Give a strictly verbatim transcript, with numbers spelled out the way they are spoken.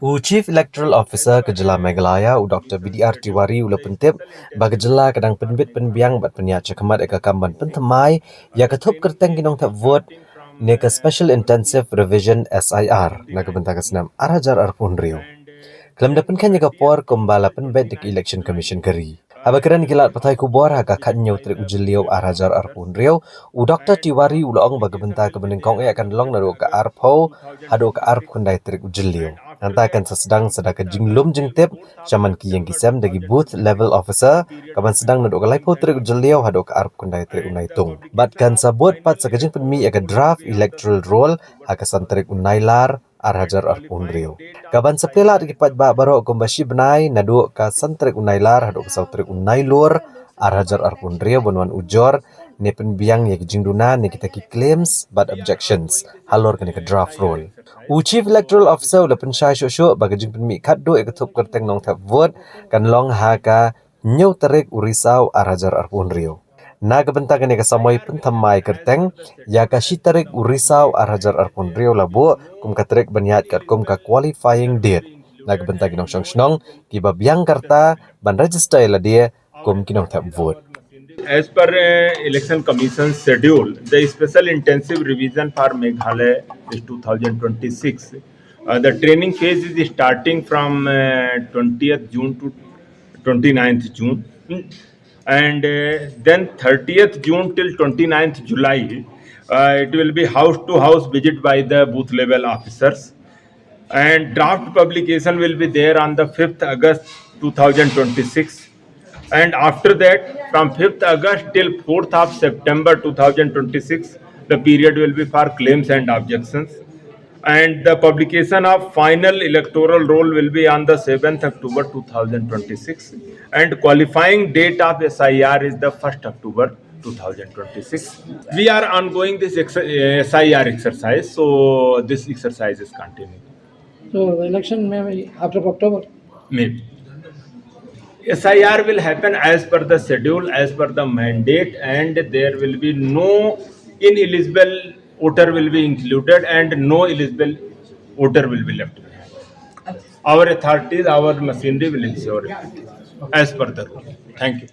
U Chief Electoral Officer ka jylla Meghalaya, u Doctor B D R Tiwari, u la pyntip ba ka jylla ka dang pynbit pynbiang bad pynïaid shakhmat ïa ka kam ban pynthymmai ïa ka thup kyrteng ki nongthep vote ne ka Special Intensive Revision, S I R, na ka bynta ka snem ar hajar arphew hynriew. Khlem da pynkheiñ ïa ka por kumba la pynbeit da ka Election Commission ka ri. Haba kren ïa ki lad pathai khubor ha ka khathynñiew tarik u Jylliew ar hajar arphew hynriew, u Doctor Tiwari u la ong ba ka bynta kaba nyngkong eh kan long naduh ka arphew haduh ka arphew khyndai tarik u Jylliew. Nangta kan sa sdang sa da ka jinglum jingtip sha man ki ïing ki sem da ki booth level officer, kaban sdang naduh ka laiphew tarik u Jylliew haduh ka arphew khyndai tarik u Naitung. Bad kan sa bud pat sa ka jingpynmih ïa ka draft electoral roll ha ka san tarik u Nailar ar hajar arphew hynriew. Kaban sa plie lad ïa ki paidbah baroh kumba shi bnai naduh ka san tarik u Nailar haduh ka saw tarik u Nailur ar hajar arphew hynriew ban wan ujor ne pynbiang ïa ki jingduna ne kita ki claims bad objections halor kane ka draft roll. U Chief Electoral Officer u la pynshai shuh shuh ba ka jingpynmih khatduh ïa ka thup kyrteng nongthep vote kan long ha ka hynñiew tarik u Risaw ar hajar arphew hynriew. Na ka bynta kane ka samoi pynthymmai kyrteng ïa ka shi tarik u Risaw ar hajar arphew hynriew la buh kum ka tarik ban ïaid katkum ka qualifying date na ka bynta ki nongshong shnong kiba biang ka rta ban register ïa lade kum ki nongthep vote. As per uh, Election Commission schedule, the special intensive revision for Meghalaya is two thousand twenty-six. Uh, the training phase is starting from uh, twentieth June to twenty-ninth June. And uh, then thirtieth June till twenty-ninth July, uh, it will be house to house visit by the booth level officers. And draft publication will be there on the fifth August two thousand twenty-six. And after that, from fifth August till fourth of September two thousand twenty-six, the period will be for claims and objections. And the publication of final electoral roll will be on the seventh October two thousand twenty-six. And qualifying date of S I R is the first October two thousand twenty-six. We are ongoing this exer- S I R exercise, so this exercise is continuing. So election may be after October. Maybe. S I R will happen as per the schedule, as per the mandate, and there will be no ineligible voter will be included and no eligible voter will be left behind. Our authorities, our machinery will ensure it as per the rule. Thank you.